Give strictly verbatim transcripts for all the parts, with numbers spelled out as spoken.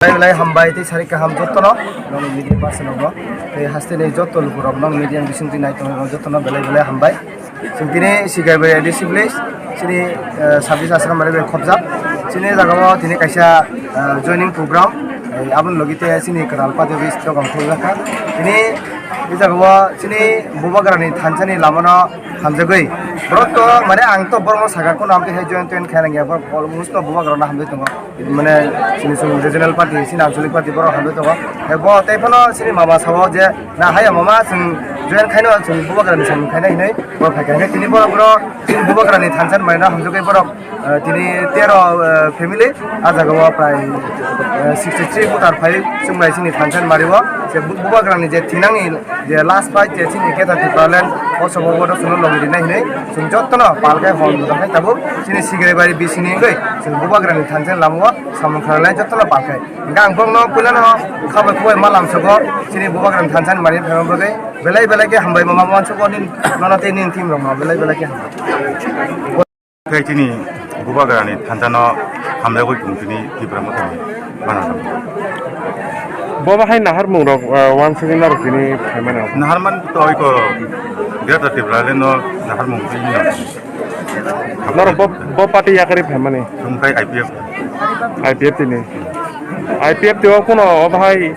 Belai belai hambai tei sari kaham jotono, nong media person rokno, tei haste ni joto lukurok nong media bising twi nai tongo jotono belai belai hambai. Chwng tini Sigaibari A D C village, chini, eh, sabis asram mare bai khobjak. Chini jagao tini kaisa, eh, joining program, eh, aboni logi tei chini kwtal party office dogan khuljakha. Tini e jagao chini Bubagrani thansani lamano hamjagwi. Borok to, mane, ang to borokno sakha, kono amtwi hai join toin khaina ya, borok almost to Bubagrano hamjagwi tongo. Mane, chini chwng regional party, chini anchalik party borok hamjagwi tongo. Hai bo tei phano chini mama sao je, "Na, haya mama, chwng join khaino, chwng Bubagrani samung khaina," hinwi borok phaikha. Hai tini borok, borok chini Bubagrani thansa ni maino hamjagwi borok, eh, tini tero, eh, family, ah jagao prai, eh, sixty three voter phai chwng bai chini thansa ni mario. Je Bu-, Bubagrani je thinangni je last fight je chini Greater Tipraland o sobo bodo sono logi rinai hinwi chwng jottono palkai hol mudo hai tabuk chini Sigaibari bisingni wngwi chwng Bubagrani thansa ni lamao samung khlainai jottono palkai. Hingke ang borokno puilano khabai khubai ma lamsogo chini Bubagrani thansa ni mari phaima bagwi belai belai khe hambai ma ma wansukgo nini nono tei nini team rokno belai belai khe hambai. Khe chini Bubagrani thansano hamjagwi tong tini Tipra Mothani mana. Bo bahai naharmung rok, ah, wansugwi norok tini phaimano. Naharman to iko Greater Tipraland no naharmung tini. Norok bo, bo party yakari phaimani. Chwng khe I P F. I P F tini. I P F tio kuno o bahai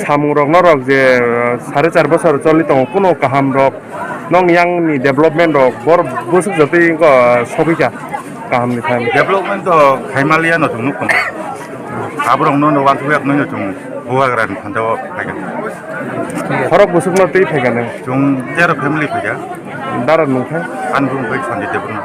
samung rok norok je, ah, sare char bosor choli tongo kuno kaham rok. Nong yang ni development rok bor busuk jotoi wngkha, sogwi kha kaham ni phan. Development to khaimaliya no chwng nuk tongo. Aborok no no wansuk yak no chwng Bubagrani thansa o phaikha. Khorok busuk no twi phaikha nang. Chwng tero family phaikha. Dara nung kha. An bung bai Sanjay Debbarma.